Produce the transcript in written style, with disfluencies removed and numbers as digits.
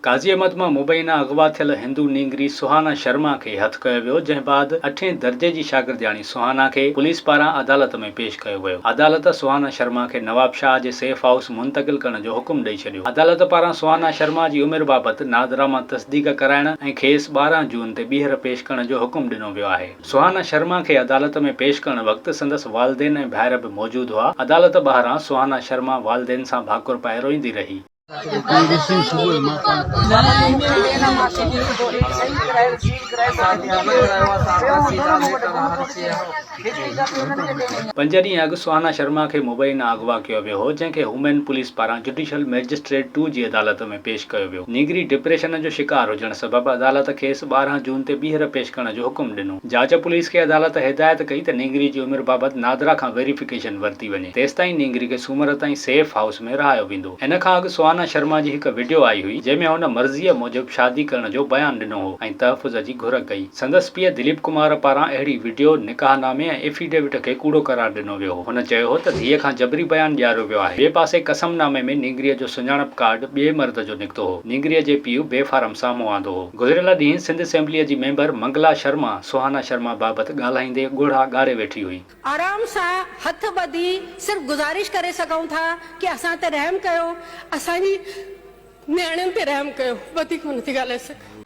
قاضي احمد مان مبينا اغوا ٿيل هندو نينگري سهانا شرما کي هٿ ڪيو ويو، جنهن بعد اٺين درجي جي شاگردياڻي سهانا کي پوليس پاران عدالت ۾ پيش ڪيو ويو. عدالت سهانا شرما کي نوابشاهه جي سيف هائوس منتقل ڪرڻ جو حڪم ڏئي ڇڏيو. عدالت پاران سهانا شرما جي عمر بابت نادرا مان تصديق ڪرائڻ ۽ کيس 12 جون تي ٻيهر پيش ڪرڻ جو حڪم ڏنو ويو آهي. سهانا شرما کي عدالت ۾ پيش ڪرڻ وقت سندس والدين ۽ ڀائر به موجود هئا. عدالت ٻاهران سهانا شرما والدين سان ڀاڪر پائي روئيندي رهي. پنج ڏينهن اڳ سهانا شرما کي مبينا اغوا ڪيو ويو هو، جنهن کي هومين پوليس پاران جڊيشل مئجسٽريٽ ٽو جي عدالت ۾ پيش ڪيو ويو. نينگري ڊپريشن جو شڪار هجڻ سبب عدالت کيس 12 جون تي ٻيهر پيش ڪرڻ جو حڪم ڏنو. جاچ پوليس کي عدالت هدايت ڪئي ته نينگري جي عمر بابت نادرا کان ويريفڪيشن ورتي وڃي، تيستائين نينگري کي سومر تائين سيف هائوس ۾ رهايو ويندو. ان کان اڳ سهانا شرما جي هڪ وڊيو آئي هئي، جنهن ۾ هن مرضيء موجب شادي ڪرڻ جو بيان ڏنو هو ۽ تحفظ جي گهر ڪئي. سندس پيء دليپ ڪمار پاران اهڙي وڊيو، نڪاح نامي ۽ افيڊيوٽ کي ڪوڙو قرار ڏنو ويو هو. هن چيو هو ته ڌيء کان جبري بيان ڏياريو ويو آهي. ٻئي پاسي قسم نامي ۾ نينگريء جو سڃاڻپ ڪارڊ ٻئي مرد جو نڪتو هو. نينگريء جي پيء بي فارم سامهون آندو هو. گذريل ڏينهن سنڌ اسيمبليء جي ميمبر منگلا شرما سهانا شرما بابت ڳالهائيندي ڳوڙها ڳاڙي ويٺي هئي. آرام سان هٿ ٻڌي صرف گذارش ڪري سگهون ٿا ڪي اسان تي رحم ڪيو اسان جي نياڻين تي رحم ڪيو وڌيڪ نه ٿي ڳالهائي سگهان.